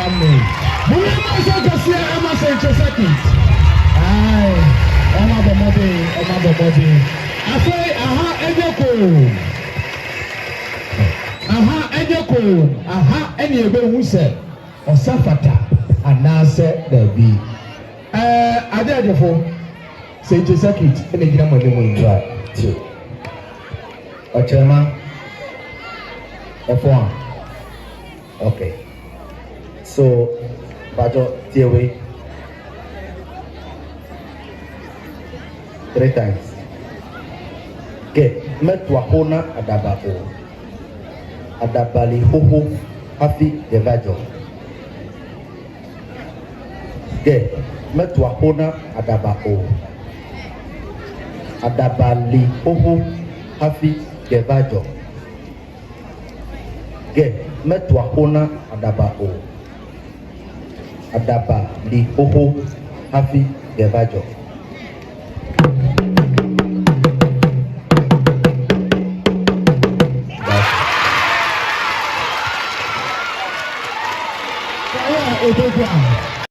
Kwame. Monyɛ mma nsa kɛseɛ ɛma Sɛnkyɛ Circuit. Ae, wɔn abɔ mmɔden, wɔn abɔ mmɔden. Afei aha ɛnyɛ koom. Aha ɛnyɛ koom. Aha ɛne ɛbɛhu sɛ ɔsa fata anaasɛ daabi. Ɛɛ, agyɛgyefo, Sɛnkyɛ Circuit ɛna gyina mo anim yi. Two. Ɔkyerɛma ɛfo a. Okay. So, Bajo, tie wei. Three times. Ke metua xo na aɖaba o. Aɖaba li xoxo hafi ge va dzɔ. Ge metua xo na aɖaba o. Aɖaba li xoxo hafi ge va dzɔ. Ge metua xo na aɖaba o. Aɖaba li xoxo hafi ge va dzɔ. Ɛyɛ a ɛbɛgu a.